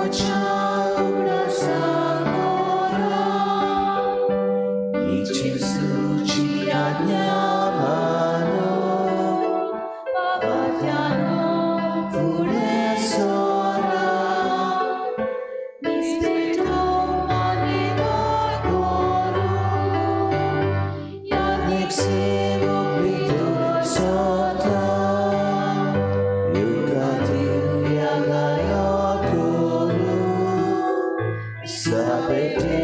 म्हज्या उगडासा कोरा ही जेजूची आज्ञा मानून पापांतल्यान फुडें सोरा निस्पेटो मानिदार करून याज्ञिक सेवक भितर सोता युगातील यागाया करून सापेटे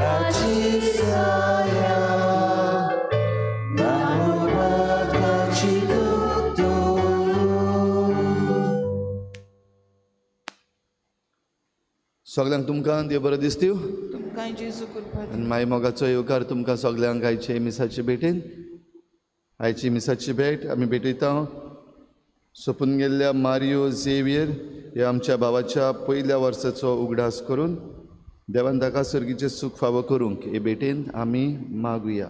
आचिसाया नामुपाताची सगल्यांक तुमकां देव बरो दिसतीव तुमकां जेजू कृपा आनी माय मोगाचो येवकार तुमकां सगल्यांक आयचे मिसाचे भेटेन. आयची मिसाची भेट आमी भेटयता सोंपून गेल्ल्या मारियो झेवियर ह्या आमच्या भावाच्या पयल्या वर्साचो उगडास करून देवान ताका सर्गीचें सूख फावो करूंक हे भेटेन आमी मागुया.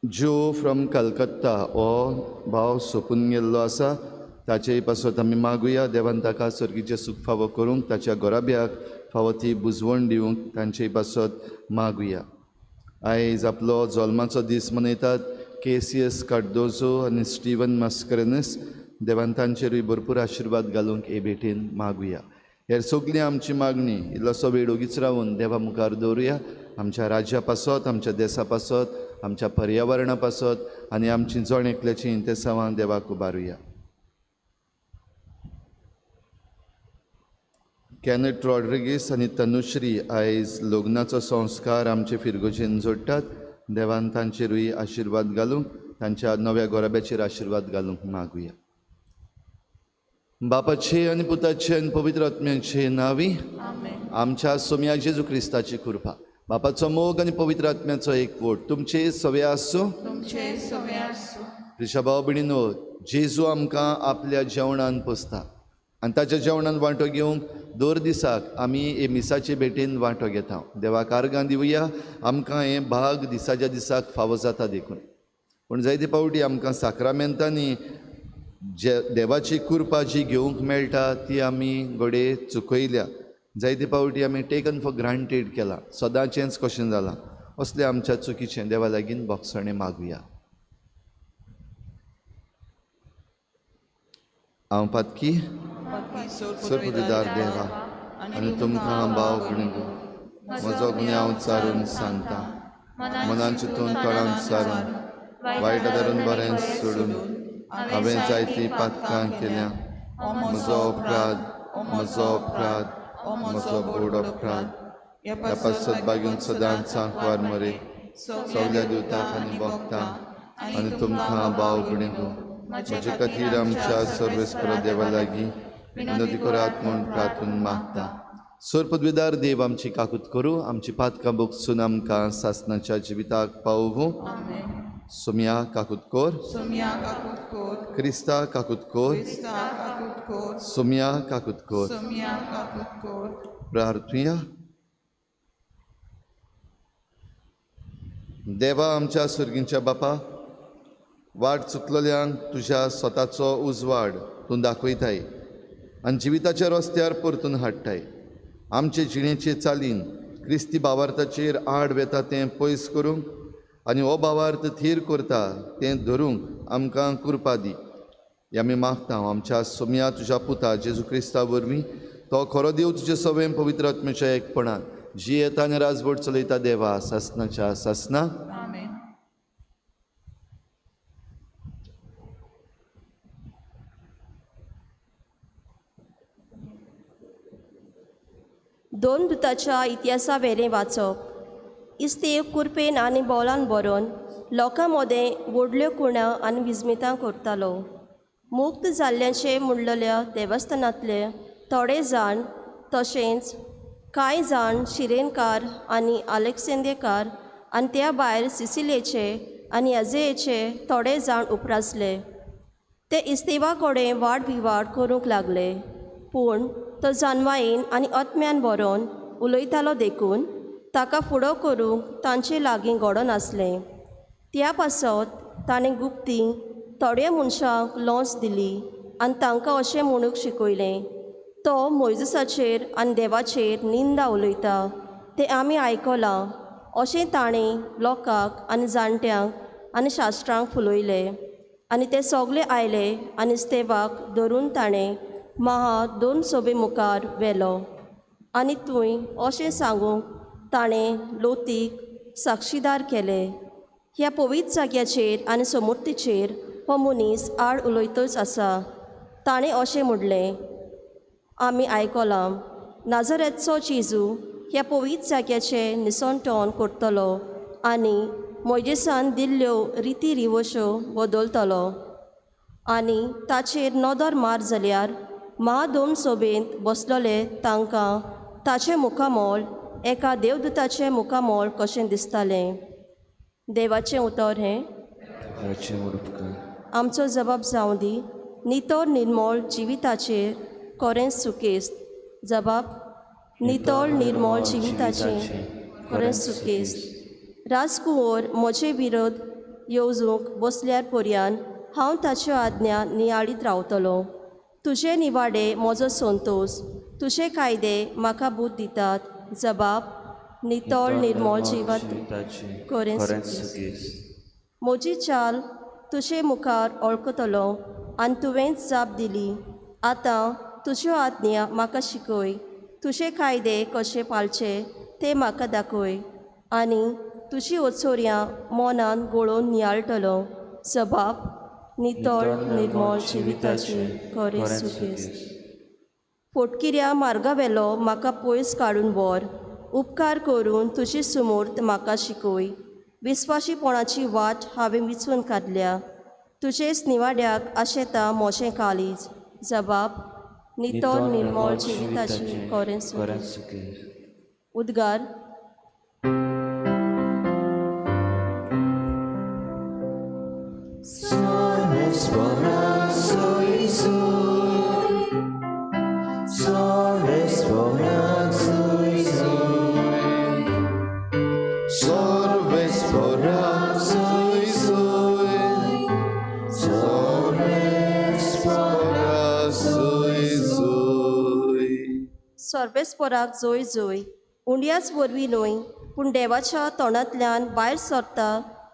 जो फ्रॉम कलकत्ता हो भाव सोंपून गेल्लो आसा ताचेय पासत आमी मागुया देवान ताका सर्गीचें सूख फावो करूंक ताच्या घराब्याक फावो ती बुजवण दिवंक तांचेय पासत मागुया. आयज आपलो जल्माचो दीस मनयतात केसीएस कार्दोजो आनी स्टिवन मास्करेनस देवान तांचेरूय भरपूर आशिर्वाद घालूंक हे भेटेन मागुया. हेर सगळी आमची मागणी इल्लोसो वेळ ओगीच रावन देवा मुखार दवरुया. आमच्या राज्या पासत, आमच्या देसा पासत, आमच्या पर्यावरणा पासत आनी आमची जण एकल्याची इंतेसांवां देवाक उबारुया. कॅनट रॉड्रिगीस आनी तनुश्री आयज लग्नाचो संस्कार आमचे फिरगोजेन जोडटात. देवान तांचेरूय आशिर्वाद घालूंक तांच्या नव्या गोराब्याचेर आशिर्वाद घालूंक मागुया. बापाचे आनी पुताचे आनी पवित्र आत्म्याचे नांवी आमच्या सोम्या जेजू क्रिस्ताची कृपा, बापाचो मोग आनी पवित्र आत्म्याचो एकवट तुमचे सवे आसूं. तुमचे सवे आसूं. प्रिशा भाव भयणीनो, जेजू आमकां आपल्या जेवणान पोसता आनी ताच्या जेवणान वांटो घेवंक दर दिसाक आमी हे मिसाचे भेटेन वांटो घेता. देवाक आर्गां दिवया आमकां हें भाग दिसाच्या दिसाक फावो जाता देखून. पूण जायते फावटी आमकां साक्रामेंतांनी जे देवाची कृपा जी घेवंक मेळटा ती आमी घडये चुकयल्या. जायते फावटी आमी टेकन फॉर ग्रांटेड केलां, सदांचेंच कशें जालां. असलें आमच्या चुकीचें देवा लागीं भोगसणें मागुया. हांव पातकी सरपदीदार देवा आनी तुमकां भाव भयणींनो म्हजो गुन्यांव चारून सांगता. मनान चिंतून तोंडान सारून वायट धरून बरें सोडून हांवें जायतीं पातकां केल्या. म्हजो अपराध, म्हजो अपराध, म्हजो व्हड अपराध. ह्या पासत बागीन सदांच सांकवार मरे सगल्या दिवताक आनी भोगतां आनी तुमकां भाव भयणींनो म्हजे खातीर आमच्या सर्वेस्पर देवा लागीं विनंती करात म्हूण प्रार्थून मागता. सर पदवीदार देव आमची काकूत करूं, आमची पातकां भोगसून आमकां सासणाच्या जिविताक पावोवं. सोम्या काकूत कोर, सोम्या काकूत कोर, क्रिस्ता काकूत कोर, क्रिस्ता काकूत कोर, सोम्या काकूत कोर. सोम्या काकूत कोर. प्रार्थुया. देवा आमच्या सुर्गींच्या बापा, वाट चुकलेल्यांक तुज्या स्वताचो उजवाड तूं दाखयताय आनी जिविताच्या रस्त्यार परतून हाडटाय. आमचे जिणेचे चालीन क्रिस्ती भावार्थाचेर आड वेता तें पयस करूंक आनी हो भावार्थ थीर करता तें धरूंक आमकां कृपा दी. हे आमी मागता आमच्या सोम्या तुज्या पुता जेजू क्रिस्ता वरवीं. तो खरो देव तुजे सवें पवित्र आत्म्याच्या एकपणान जी येता आनी राजवट चलयता देवा सासनाच्या सासना. आमेन. दोन दुताच्या इतिहासा वेलें वाचप. इस्तेव कुरपेन आनी बोलान बरोवन लोकां मदें व्हडल्यो कुणां आनी विस्मितां करतालो. मुक्त जाल्ल्याचें म्हणलेल्या देवस्थानांतले थोडे जाण तशेंच कांय जाण शिरेनकार आनी आलेक्सेंदेकार आनी त्या भायर सिसिलेचे आनी अजेचे थोडे जाण उपरासले. ते इस्तेवा कडेन वाद विवाद करूंक लागले, पूण तो जानवायेन आनी आत्म्यान बरोवन उलयतालो देखून ताका फुडो करूंक तांचे लागीं घडनासलें. त्या पासत ताणें गुप्ती थोड्या मनशांक लोंच दिली आनी तांकां अशें म्हणूंक शिकयलें, तो मोयजेसाचेर आनी देवाचेर निंदा उलयता तें आमी आयकलां. अशें ताणें लोकांक आनी जाणट्यांक आनी शास्त्रांक फुलयलें. आनी ते सगळे आयले आनी स्तेवाक धरून ताणें महा दोन सोबे मुखार व्हेलो. आनी थंय अशें सांगूंक ताणें लोतीक साक्षीदार केले, ह्या पवित्र जाग्याचेर आनी समूर्तीचेर हो मनीस आड उलयतच आसा. ताणें अशें म्हणलें, आमी आयकलां नाजरेतचो जेजू ह्या पवित्र जाग्याचें निसणटण करतलो आनी मोयजेसान दिल्ल्यो रिती रिवश्यो बदलतलो. आनी ताचेर नदर मार जाल्यार म्हादोम सोबेंत बसलोले तांकां ताचें मुखामोल एका देवदूताचें मुखामोल कशें दिसतालें. देवाचें उतर हें. आमचो जबाब जावं दी नितळ निर्मळ जिविताचेर कोरें सुकेस्त. जबाब नितळ निर्मळ जिविताचेर कोरें सुकेस्त. राजकुंवर म्हजे विरोध येवजूंक बसल्यार पर्यान हांव ताच्यो आज्ञा नियाळीत रावतलो. तुजे निवाडे म्हजो संतोश, तुजे कायदे म्हाका बूद दितात. जबाब नितळ निर्मळ जिविताचेर कोरें सुकेस्त. म्हजी चाल तुजे मुखार वळखतलो आनी तुवेंच जाप दिली. आतां तुज्यो आज्ञा म्हाका शिकय, तुजे कायदे कशे पाळचे ते म्हाका दाखय आनी तुजी ओचोर्यां मनान गोळोवन नियाळटलो. सबाब नितळ निर्मळ जिविताचेर कोरें सुकेस्त. फोटकिऱ्या मार्गावेलो म्हाका पयस काडून व्हर, उपकार करून तुजी सुमूर्त म्हाका शिकय. विस्वाशीपणाची वाट हांवें विचून काडल्या, तुजेच निवाड्याक आशेता म्हजें काळीज. जबाब नितळ निर्मळ जिविताची कोरें सुकेस्त. उद्गार. सर्वेस्पराक जोय जोय. उंड्याच वरवीं न्हय पूण देवाच्या तोंडांतल्यान भायर सरता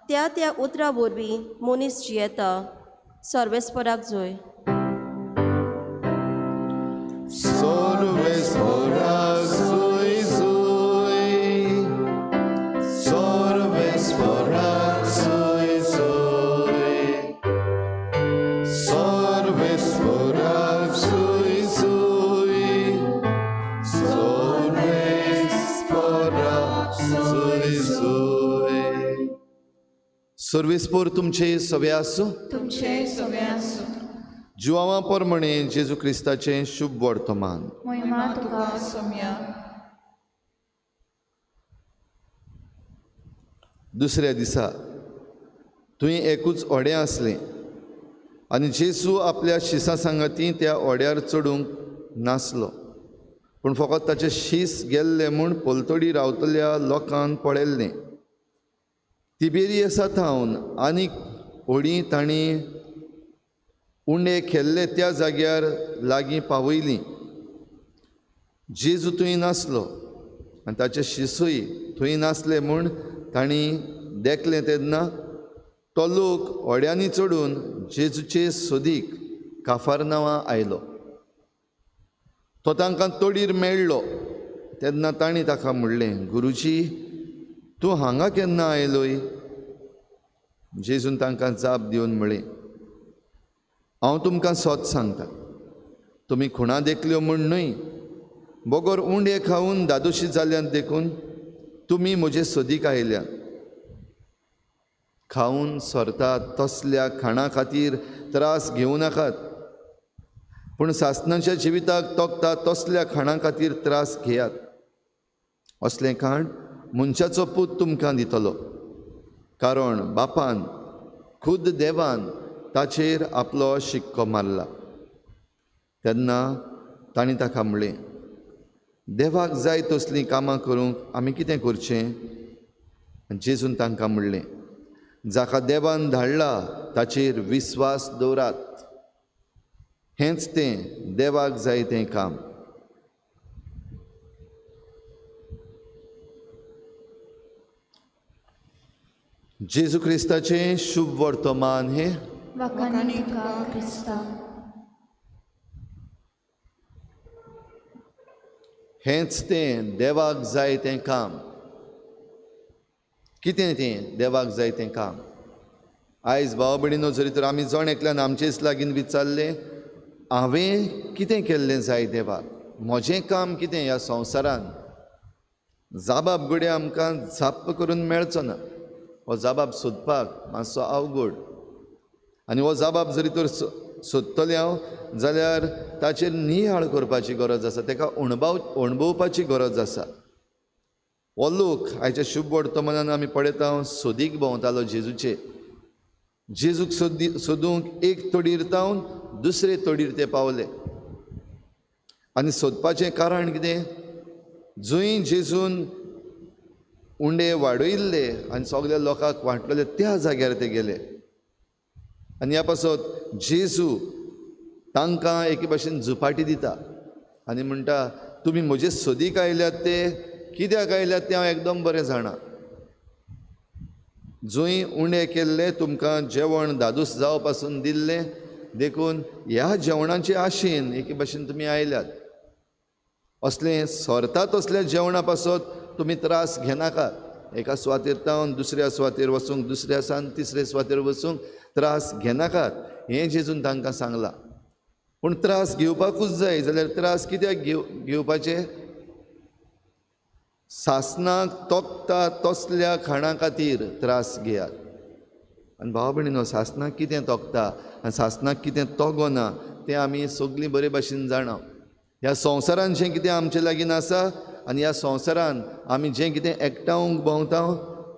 त्या त्या उतरां वरवीं मनीस जियेता. सर्वेस्पराक जोय. सर्वेस्पोर तुमचे सवे आसूं. तुमचे सवे आसूं. जुआवा परमणे जेजू क्रिस्ताचें शुभ वर्तमान. मोहिमा तुका सोम्या. दुसऱ्या दिसा थंय एकूच होडें आसलें आनी जेजू आपल्या शिसां सांगाती त्या होड्यार चडूंक नासलो, पूण फकत ताचे शीस गेल्ले म्हूण पलतडी रावतल्या लोकान पळयल्लें. तिबेरियसा थावन आनीक होडी तांणी उंडे खेल्ले त्या जाग्यार लागीं पावयलीं. जेजू थंय नासलो आनी ताचे शिसूय थंय नासले म्हूण तांणी देखलें. तेन्ना तो लोक होड्यांनी चडून जेजूचे सोदीक काफारनांवा आयलो. तो तांकां तडीर मेळ्ळो. तेन्ना तांणी ताका म्हणलें, गुरुजी तूं हांगा केन्ना आयलोय? जेजून तांकां जाप दिवन म्हळें, हांव तुमकां सत सांगता, तुमी खुणा देखल्यो म्हूण न्हय, बगर उंडे खावन दादोशी जाल्यात देखून तुमी म्हजे सोदीक आयल्यात. खावन सरतात तसल्या खाणा खातीर त्रास घेवं नाकात, पूण सासणाच्या जिविताक तोखता तसल्या खाणा खातीर त्रास घेयात. असलें खाण मनशाचो पूत तुमकां दितलो, कारण बापान खुद देवान ताचेर आपलो शिक्को मारला. तेन्ना तांणी ताका म्हणलें, देवाक जाय तसलीं कामां करूंक आमी कितें करचें? जेजून तांकां म्हणलें, जाका देवान धाडला ताचेर विस्वास दवरात. हेंच तें देवाक जाय तें काम. जेजू क्रिस्ताचें शुभ वर्तमान हें. वाखाणी तुका क्रिस्ता. हेंच तें देवाक जाय तें काम. कितें तें देवाक जाय तें काम? आयज भाव भयणीनो, जरी तर आमी जण एकल्यान आमचेच लागीं विचारलें, हांवें कितें केल्लें जाय देवाक, म्हजें काम कितें ह्या संवसारान, जाबाब घडये आमकां जाप करून मेळचो ना. हो जाबाब सोदपाक मातसो अवघड, आनी हो जाबाब जरी तर सोदतलें हांव जाल्यार ताचेर नियाळ करपाची गरज आसा, ताका अणभवपाची गरज आसा. हो लोक आयच्या शुभ वर्तमानान आमी पळयता सोदीक भोंवतालो जेजूचे. जेजूक सोदूंक एक तडीर तावन दुसरे तडीर ते पावले. आनी सोदपाचें कारण कितें? जंय जेजून उंडे वाडयल्ले आनी सगल्या लोकांक वांटलेले त्या जाग्यार ते गेले. आनी ह्या पासत जेजू तांकां एके भाशेन झुपाटी दिता आनी म्हणटा, तुमी म्हजे सोदीक आयल्यात ते कित्याक आयल्यात तें हांव एकदम बरें जाणा. जंय उणें केल्लें तुमकां जेवण दादूस जावं पासून दिल्लें, देखून ह्या जेवणाचे आशेन एके भाशेन तुमी आयल्यात. असलें सरता तसल्या जेवणा पासत तुमी त्रास घेनाकात. एका सुवातेर तावन दुसऱ्या सुवातेर वचूंक, दुसऱ्या सान तिसरे सुवातेर वचूंक त्रास घेनाकात, हें जेजून तांकां सांगलां. पूण त्रास घेवपाकूच जाय जाल्यार त्रास कित्याक घेवपाचे? सासनाक तोखता तसल्या खाणा खातीर त्रास घेयात. आनी भाव भयणीनो, सासनाक कितें तोखता आनी सासनाक कितें तोगना तें आमी सगळीं बरे भाशेन जाणा. ह्या संवसारान जें कितें आमचे लागीं आसा आनी ह्या संवसारान आमी जें कितें एकठावंक भोंवता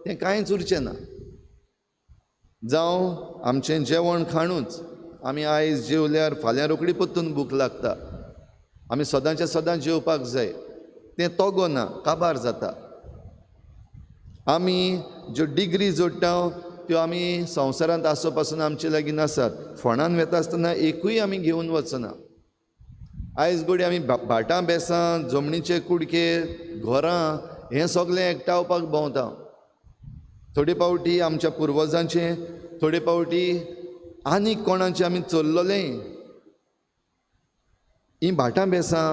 तें कांयच उरचें ना. जावं आमचें जेवण खाणूच, आमी आयज जेवल्यार फाल्यां रोखडी परतून भूक लागता. आमी सदांचें सदां जेवपाक जाय, तें तोगना, काबार जाता. आमी ज्यो डिग्री जोडटा त्यो आमी संवसारांत आसो पासून आमचे लागीं आसात. फोंडान वेता आसतना एकूय आमी घेवन वचना. आयज घडये आमी भाटां बेसां, जमनीचे कुडके, घरां हें सगळें एकठावपाक भोंवता. थोडे फावटी आमच्या पुर्वजांचें, थोडे फावटी आनीक कोणाचें आमी चल्ललें. हीं भाटां बेसां,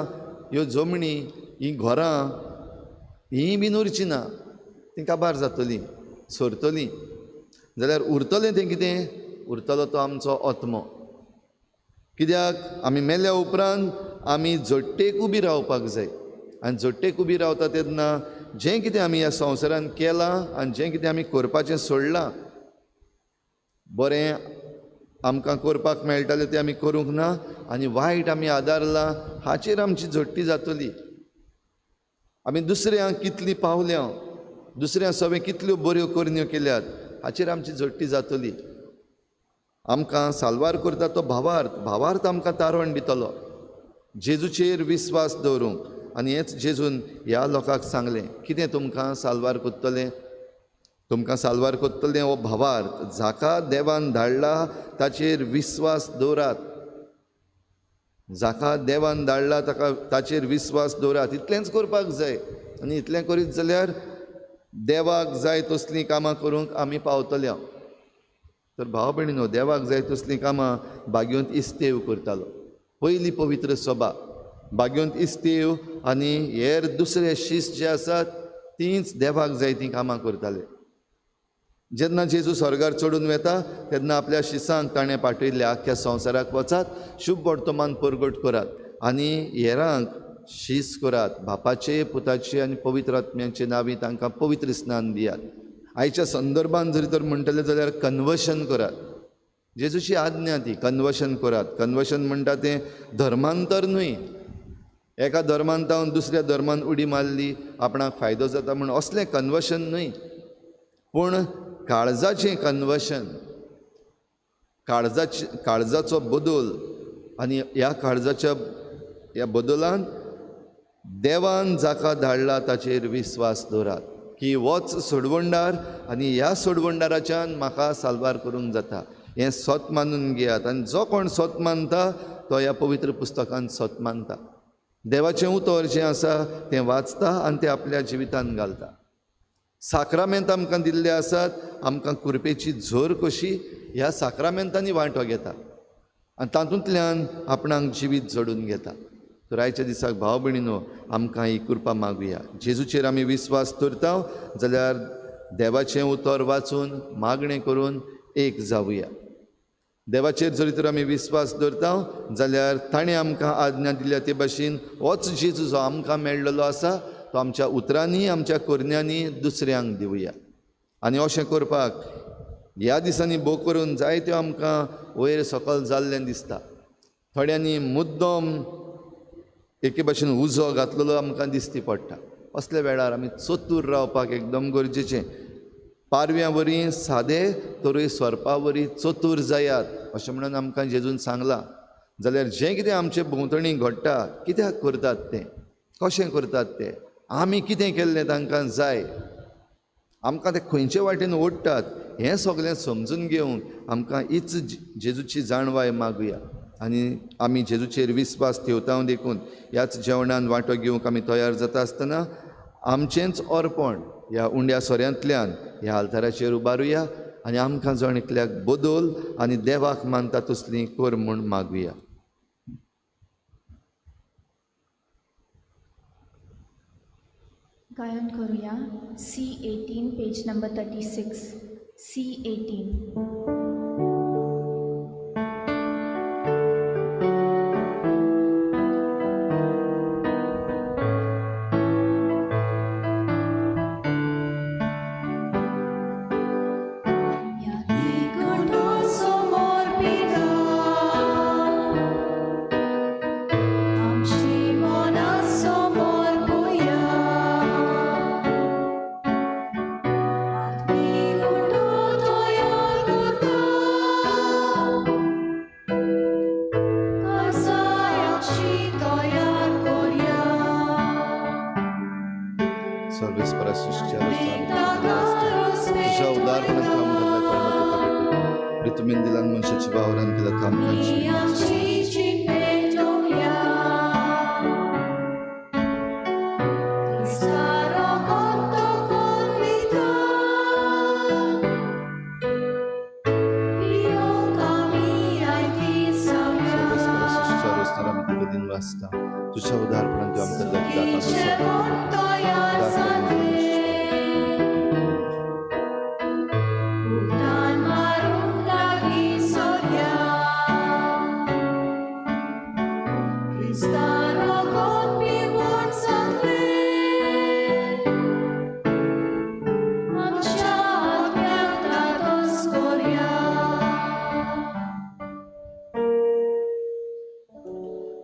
ह्यो जमनी, हीं घरां हीं बीन उरचीं ना, तीं काबार जातलीं, सरतलीं. जाल्यार उरतलें तें कितें? उरतलो तो आमचो आत्मो. कित्याक आमी मेल्या उपरांत आमी जोडटेक उबी रावपाक जाय. आनी जोडटेक उबी रावता तेन्ना जें कितें आमी ह्या संवसारान केलां आनी जें कितें आमी करपाचें सोडलां, बरें आमकां करपाक मेळटालें तें आमी करूंक ना आनी वायट आमी आदारलां, हाचेर आमची झडटी जातली. आमी दुसऱ्यांक कितली पावल्या, दुसऱ्यां सगळें कितल्यो बऱ्यो करण्यो केल्यात, हाचेर आमची झडटी जातली. आमकां साल्वार करता तो भावार्थ, भावार्थ आमकां तारण दितलो जेजूचेर विस्वास दवरूंक. आनी हेंच जेजून ह्या लोकांक सांगलें, कितें तुमकां साल्वार करतलें? तुमकां साल्वार करतलें हो भावार्थ, जाका देवान धाडला ताचेर विस्वास दवरात. जाका देवान धाडला ताका ताचेर विस्वास दवरात, इतलेंच करपाक जाय. आनी इतलें करीत जाल्यार देवाक जाय तसलीं कामां करूंक आमी पावतले. तर भाव भयणीनो, देवाक जाय तसलीं कामां बागेंत इस्तेव करतालो. पयली पवित्र सभा बागेंत इस्तेव आनी हेर दुसरे शिस्त जे आसात तींच देवाक जाय तीं कामां करताले. जेन्ना जेजू स्वर्गार चडून वेता तेन्ना आपल्या शिसांक ताणें पाठयल्ले, आख्ख्या संवसाराक वचात, शुभ वर्तमान परगट करात आनी हेरांक शीस करात, बापाचे, पुताचे आनी पवित्र आत्म्याचे नांवी तांकां पवित्र स्नान दियात. आयच्या संदर्भान जरी तर म्हणटले जाल्यार कन्वर्शन करात. जेजूची आज्ञा ती, कन्वर्शन करात. कन्वर्शन म्हणटा तें धर्मांतर न्हय, एका धर्मान तावन दुसऱ्या धर्मान उडी मारली आपणाक फायदो जाता म्हूण असलें कन्वर्शन न्हय, पूण काळजाचें कन्वर्शन, काळजाचो बदल. आनी ह्या काळजाच्या ह्या बदलान देवान जाका धाडला ताचेर विस्वास दवरात. की होच सोडवणदार आनी ह्या सोडवणदाराच्यान म्हाका साल्वार करूंक जाता. हें सत मानून घेयात आनी जो कोण सत मानता तो ह्या पवित्र पुस्तकान सत मानता. देवाचें उतर जें आसा तें वाचता आनी तें आपल्या जिवितान घालता. साक्रामेंत आमकां दिल्ले आसात, आमकां कुरपेची झर कशी ह्या साक्रामेंतांनी वांटो घेता आनी तातूंतल्यान आपणाक जिवीत जोडून घेता. तर आयच्या दिसाक भाव भयणीनो आमकां ही कृपा मागुया. जेजूचेर आमी विस्वास दवरता जाल्यार देवाचें उतर वाचून मागणें करून एक जावया. देवाचेर जरी तर आमी विस्वास दवरता जाल्यार ताणें आमकां आज्ञा दिल्या ते भाशेन होच जेजू जो आमकां मेळ्ळलो आसा तो आमच्या उतरांनी आमच्या करण्यांनी दुसऱ्यांक दिवया. आनी अशें करपाक ह्या दिसांनी भोव करून जायत्यो आमकां वयर सकल जाल्लें दिसता. थोड्यांनी मुद्दम एके भाशेन उजो घातलेलो आमकां दिसती पडटा. असल्या वेळार आमी चतूर रावपाक एकदम गरजेचें. पारव्यां वरी सादे तरूय सोरपा वरी चतूर जायात अशें म्हणून आमकां जेजून सांगलां. जाल्यार जें कितें आमचे भोंवतणी घडटा कित्याक करतात तें, कशें करतात तें, आमी कितें केल्लें तांकां जाय, आमकां ते खंयचे वाटेन ओडटात हें सगळें समजून घेवंक आमकां हीच जेजूची जाणवाय मागुया. आनी आमी जेजूचेर विस्वास ठेवता देखून ह्याच जेवणान वांटो घेवंक आमी तयार जाता आसतना आमचेंच अर्पण ह्या उंड्या सोऱ्यांतल्यान ह्या आल्ताराचेर उबारुया आनी आमकां जण एकल्याक बदल आनी देवाक मानता तसली कर म्हूण मागुया. गायन करूया C18 page number 36 C18. तुझ्या उदारपणान तूं आमकां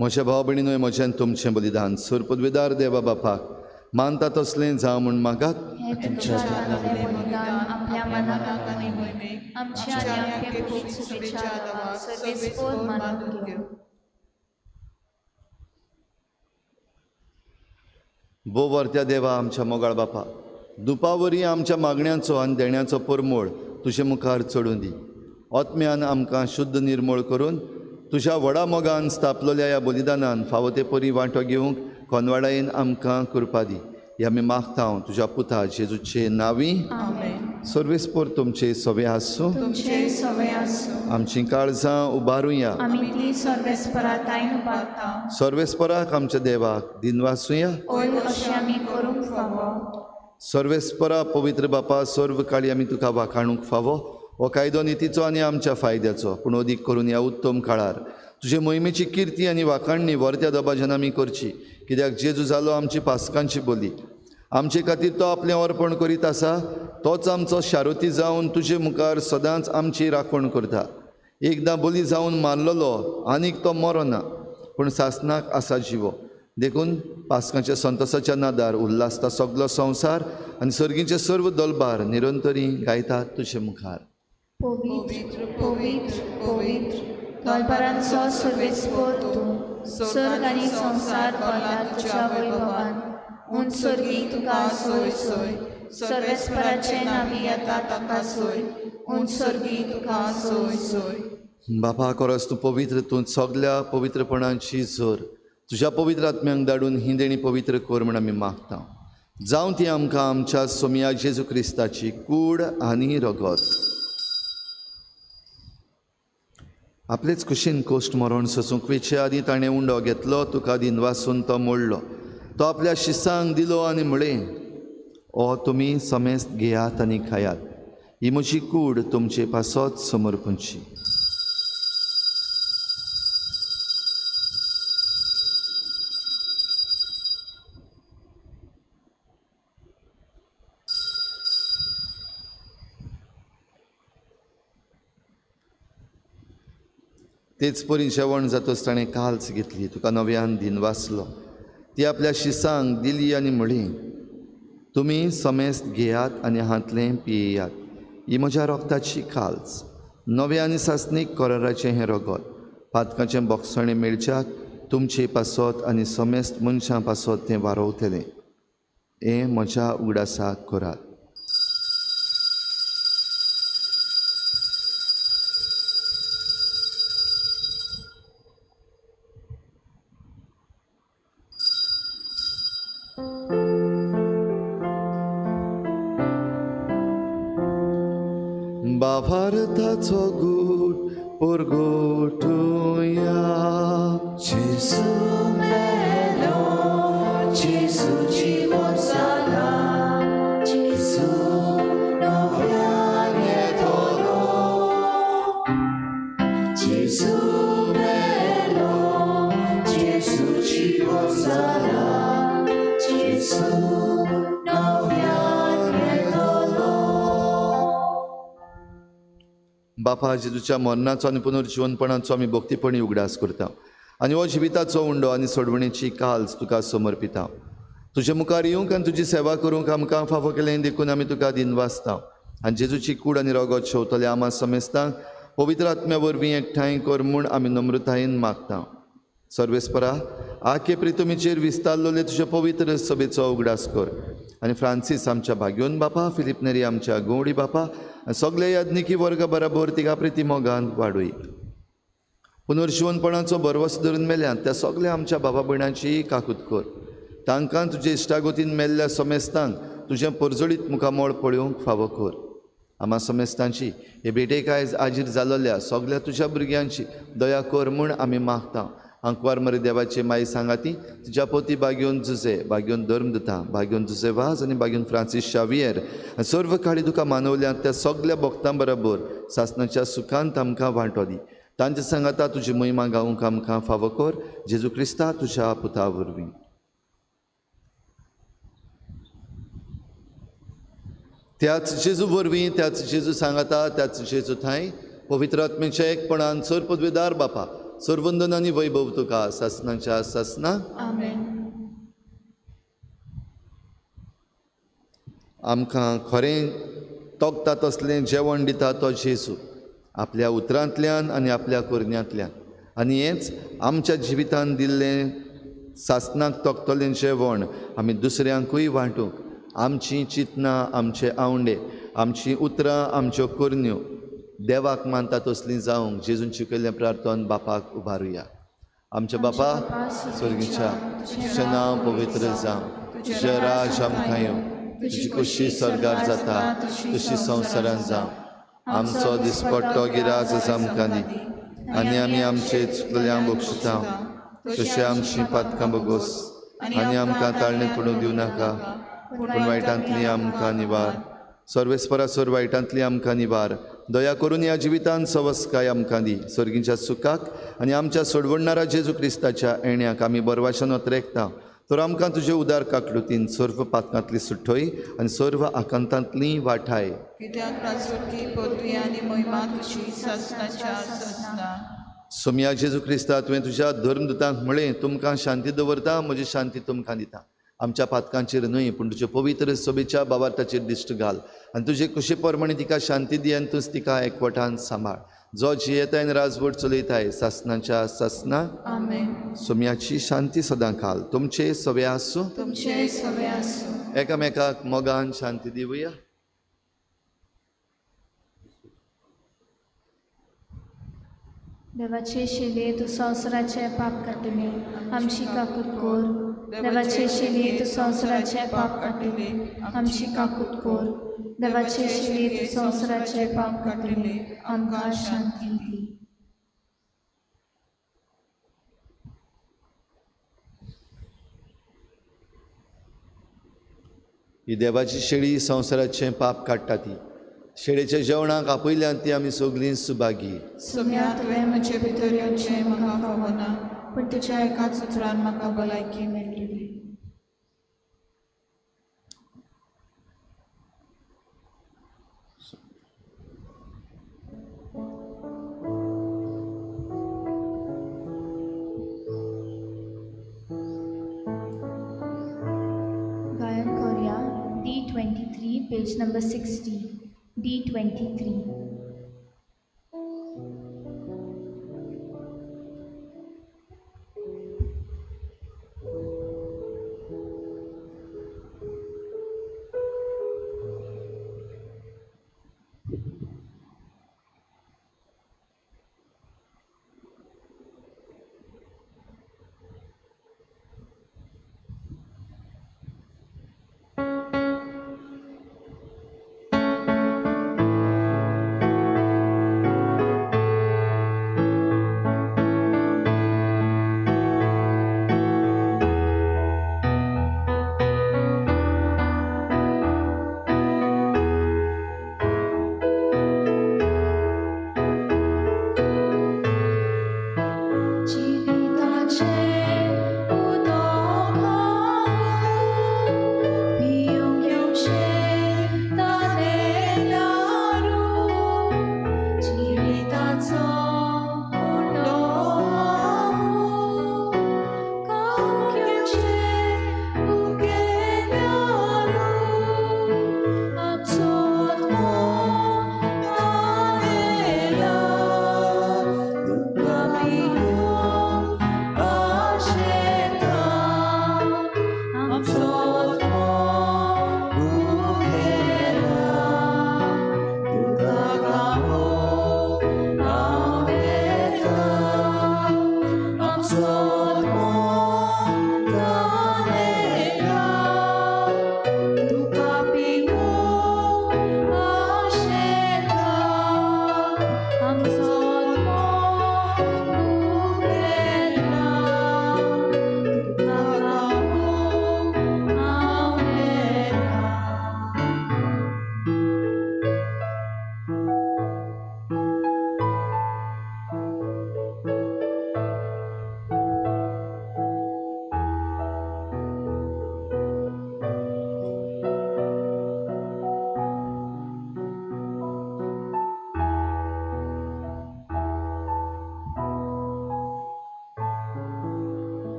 म्हज्या भाव भयणीनूय म्हज्यान तुमचें बलिदान सरपदवेदार देवा बापाक मानता तसलें जावं म्हूण मागात. भोव वर्त्या देवा आमच्या मोगाळ बापा, दुपावरी आमच्या मागण्यांचो आनी देण्याचो परमोळ तुजे मुखार चडूं दी. आत्म्यान आमकां शुद्ध निर्मोळ करून तुज्या व्हडा मोगान स्थापलेल्या ह्या बलिदानान फावो ते परी वांटो घेवंक कोनवाडायेन आमकां कृपा दी. हे आमी मागता तुज्या पुता जेजूचे नांवी. सर्वेस्पोर तुमचे सवे आसूं. आमचीं काळजां उबारुया. सर्वेस्पराक आमच्या देवाक दिनवासुया. सर्वेस्परा पवित्र बापा, सर्व काळी आमी तुका वाखाणूंक फावो. हो कायदो नितीचो आनी आमच्या फायद्याचो, पूण अदीक करून ह्या उत्तम काळार तुजे मोहिमेची किर्ती आनी वाखाणणी वर्त्या दबाज्यान आमी करची. कित्याक जेजू जालो आमची पासकांची बोली, आमचे खातीर तो आपलें अर्पण करीत आसा. तोच आमचो शारोती जावन तुजे मुखार सदांच आमची राखण करता. एकदां बोली जावन मारलेलो आनीक तो मरोना, पूण सासनाक आसा जिवो. देखून पासकांच्या संतोसाच्या नादार उल्हासता सगलो संवसार आनी सर्गीचे सर्व दलबार निरंतरी गायतात तुजे मुखार. पवित्र पवित्र पवित्र दलबारांचो सर्वेस्पोर तूं, सर्ग आनी संवसार भरला तुज्या वैभवान. उंच सर्गी तुका सोय सोय, सर्वेस्पराचे नामी येता ताका सोय, उंच सर्गी तुका सोय सोय. बापा कोरस तूं पवित्र, तूं सगल्या पवित्रपणाची जोर. तुज्या पवित्र आत्म्यांक धाडून ही देणी पवित्र कर म्हण आमी मागता. जावं ती आमकां आमच्या सोमया जेजू क्रिस्ताची कूड आनी रगत. आपलेच कुशीन कोश्ट मरण सोसूंक वेचे आदीं ताणें उंडो घेतलो, तुका दिनवासून तो मोडलो, तो आपल्या शिसांक दिलो आनी म्हळें, ओ तुमी समेस्त घेयात आनी खायात, ही म्हजी कूड तुमचे पासत समर्पूंची. तेच परी जेवण जातच ताणें काल्स घेतली, तुका नव्यान दिनवासलो, ती आपल्या शिसांक दिली आनी म्हळी, तुमी समेस्त घेयात आनी हांतलें पियेयात, ही म्हज्या रोगताची काल्स, नव्या आनी सासणीक कराराचें हें रगत, पातकाचें बोगसणें मेळच्याक तुमचे पासत आनी समेस्त मनशां पासत तें वारोवतलें. हें म्हज्या उगडासाक करात. भारताचो गूट परगटुया. जेजू मेलो, जेजू जिवन जाला, जेजू नव्यान येतलो. जेजू मेलो, जेजू जिवन जाला, जेजू नव्यान येतलो. बापा, जेजूच्या मरणाचो आनी पुनर्जिवनपणाचो आमी भक्तीपणी उगडास करता आनी हो जिविताचो उंडो आनी सोडवणेची काल्स तुका समर्पिता. तुजे मुखार येवंक आनी तुजी सेवा करूंक आमकां फावो केलें देखून आमी तुका दिनवासता. आनी जेजूची कूड आनी रगत शेवतले आमा समेस्तांक पवित्र आत्म्या वरवीं एकठांय कर म्हूण आमी नम्रतायेन मागता. सर्वेस्परा, आखे प्रितुमीचेर विस्तारलेले तुज्या पवित्र सभेचो उगडास कर आनी फ्रांसीस आमच्या भाग्योन बापा, फिलीप नेरी आमच्या गवडी बापा आनी सगळे याज्ञिकी वर्गा बराबर तिका प्रिती मोगान वाडूय. पुनर्जिवनपणाचो भरवस धरून मेल्यात त्या सगळ्या आमच्या बाबा भयणांची काकूत कर. तांकां तुजे इश्टागोतीन मेल्ल्या समेस्तांक तुजें परजळीत मुखामळ पळोवंक फावो कर. आमा समेस्तांची हे भेटेक आयज आजीर जालोल्या सगळ्या तुज्या भुरग्यांची दया कर म्हूण आमी मागता. आंकवार मरे देवाचे माई सांगाती तुज्या पोती बागेवन जुजे, बागेवन धर्मदुता, बागेवन जुजे वाज आनी बागेवन फ्रांसीस शावियर आनी सर्व काळी तुका मानवल्यात त्या सगल्या भक्तां बरोबर सासणाच्या सुखांत आमकां वांटो दी. तांचे सांगाता तुजी महिमा गावंक आमकां फावो कर, जेजू क्रिस्ता तुज्या पुता वरवीं. त्याच जेजू वरवीं, त्याच जेजू सांगाता, त्याच जेजू थांय पवित्र आत्म्याच्या एकपणान सर पदवेदार बापा, सर्वंदन आनी वैभव तुका सासणाच्या सासना. आमेन. आमकां खरें तोखता तसलें जेवण दिता तो जेजू आपल्या उतरांतल्यान आनी आपल्या करण्यांतल्यान, आनी हेंच आमच्या जिवितान दिल्लें सासणाक तोखतलें जेवण आमी दुसऱ्यांकूय वांटूंक आमचीं चिंतनां, आमचे आवंडे, आमचीं उतरां, आमच्यो करण्यो देवाक मानता तसलीं जावंक जेजून शिकयल्लें प्रार्थन बापाक उबारुया. आमच्या बापा स्वर्गीच्या, तुजें नांव पवित्र जावं, तुजें राज आमकां येवं, तुजी कुशी स्वर्गार जाता तशी संवसारांत जावं. आमचो दिसपट्टो गिराज आमकां दी आनी आमी आमचे चुकलेल्यांक बक्षिता तशें आमची पातकां बगोस आनी आमकां ताळणे पडूंक दिवं नाका, पूण वायटांतली आमकां निवार. सर्वेस्परा सर वायटांतली आमकां निवार. दया करून ह्या जिवितान सवस्काय आमकां दी. सर्गीच्या सुखाक आनी आमच्या सोडवणणारा जेजू क्रिस्ताच्या येण्याक आमी बरवाशान अत्रेकता. तर आमकां तुजे उदार काकलुतीन सर्व पातकांतली सुठय आनी सर्व आकांतांतली वाठाय. कित्याक राजवटी पदवी आनी महिमा तुजी सासणाच्या सासणा. सोमया जेजू क्रिस्ता, तुवें तुज्या धर्मदुतांक म्हळें, तुमकां शांती दवरता, म्हजी शांती तुमकां दिता. आमच्या पातकांचेर न्हय पूण तुजे पवित्र सभेच्या बाबार्थाचेर दिश्ट घाल आनी तुजे कुशे प्रमाणे तिका शांती दी आनी तूंच तिका एकवटान सांबाळ, जो जियेताय आनी राजवट चलयताय सासणाच्या सासना. आमेन. सोम्याची शांती सदां काल तुमचे सवे आसूं. तुमचे सवे आसूं. एकामेकाक मोगान शांती दिवया. देवाचे शिले तूं संवसाराचें पाप काडटले, आमची काकूत कोर. देवाचे शिले तूं संवसाराचें पाप काडटले, आमची काकूत कोर. देवाचे शिले तूं संवसाराचें पाप काडटले, आमकां शांती दी. ही देवाची शेळी संवसाराचें पाप काडटा ती शेळेच्या जेवणाक आपयल्यान ती आमी सगळीं सुभागी. सोम्या तुवें म्हजे भितर येवचें म्हाका फावना, पूण तुज्या एकाच उतरान म्हाका भलायकी मेळटली. गायन करूया D23 page number 60. D23.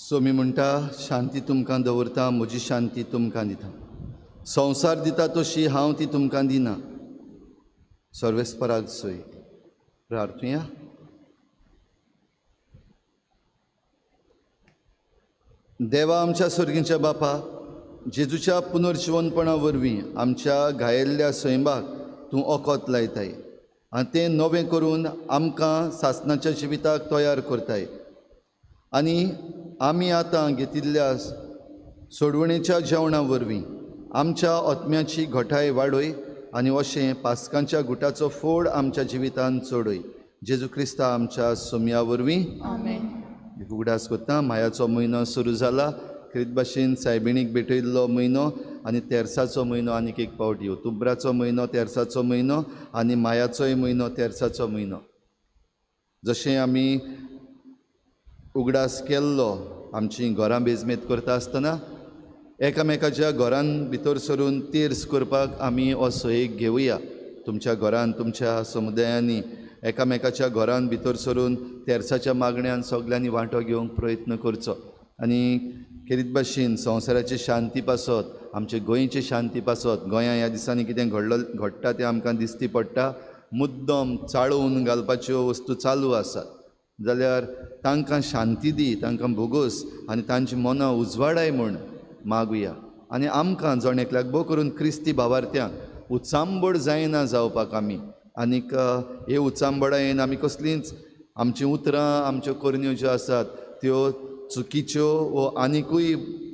So मी म्हणटा, शांती तुमकां दवरता, म्हजी शांती तुमकां दिता. संवसार दिता तशी हांव ती तुमकां दिना. सर्वेस्पराक सोय प्रार्थुया. देवा आमच्या सर्गीच्या बापा, जेजूच्या पुनर्जिवनपणा वरवीं आमच्या घायेल्ल्या सैमाक तूं ओकोत लायताय आनी तें नवें करून आमकां सासणाच्या जिविताक तयार करताय. आनी आमी आतां घेतिल्ल्या सोडवणेच्या जेवणा वरवीं आमच्या आत्म्याची घटाय वाडय आनी अशें पास्कांच्या गुटाचो फोड आमच्या जिवितांत चडय. जेजू क्रिस्ता आमच्या सोमया वरवीं. आमेन. उगडास करता मायाचो म्हयनो सुरू जाला. खेरीत भाशेन सायबिणीक भेटयल्लो म्हयनो आनी तेर्साचो म्हयनो आनीक एक पावट येवं. तुब्राचो म्हयनो तेर्साचो म्हयनो आनी मायाचोय म्हयनो तेर्साचो म्हयनो. जशें आमी उगडास केल्लो आमची घरां बेजमेत करता आसतना एकामेकाच्या घरान भितर सरून तेर्स करपाक आमी हो सोयेक घेवया. तुमच्या घरान तुमच्या समुदायांनी एकामेकाच्या घरान भितर सरून तेर्साच्या मागण्यान सगल्यांनी वांटो घेवंक प्रयत्न करचो. आनी खेरीत भाशेन संवसाराची शांती पासत, आमचे गोंयचे शांती पासत, गोंया ह्या दिसांनी कितें घडटा तें आमकां दिसती पडटा. मुद्दम चाळोवन घालपाच्यो वस्तू चालू आसात जाल्यार तांकां शांती दी, तांकां भोगोस आनी तांची मनां उजवाडाय म्हूण मागुया. आनी आमकां जण एकल्याक भोव करून क्रिस्ती भावार्थ्यांक उचांबळ जायना जावपाक आमी आनीक हे उचांबळायेन आमी कसलींच आमचीं उतरां आमच्यो करण्यो ज्यो आसात त्यो चुकीच्यो वो आनिकूय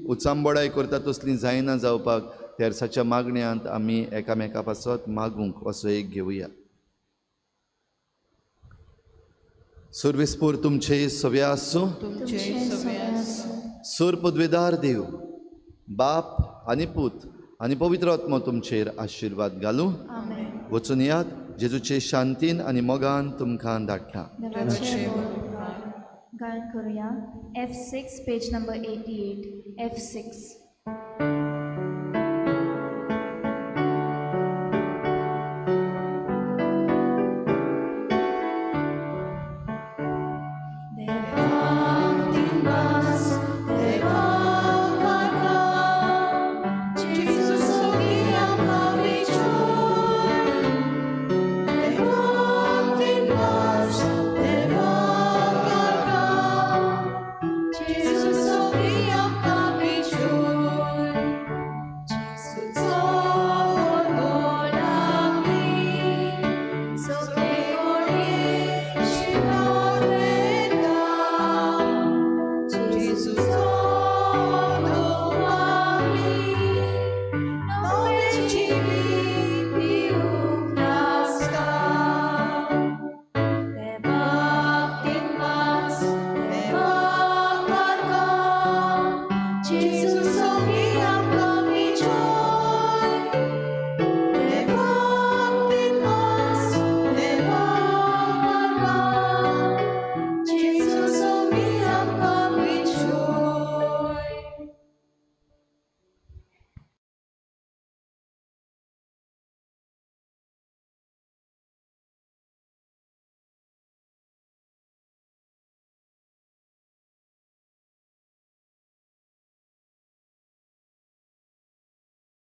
उचांबळाय करता तसलीं जायना जावपाक तेर्साच्या मागण्यांत आमी एकामेका पासत मागूंक असो एक घेवया. सुर्विसपूर तुमचे सव्या आसूं. तुमचे सगळे आसूं. सूर पदवेदार देव बाप आनी पूत आनी पवित्र आत्मो तुमचेर आशिर्वाद घालूं. आमेन. वचून यात जेजूचे शांतीन आनी मोगान तुमकां धाडटा. देवाचे उपकार. गायन करूया F6 page number 88 F6.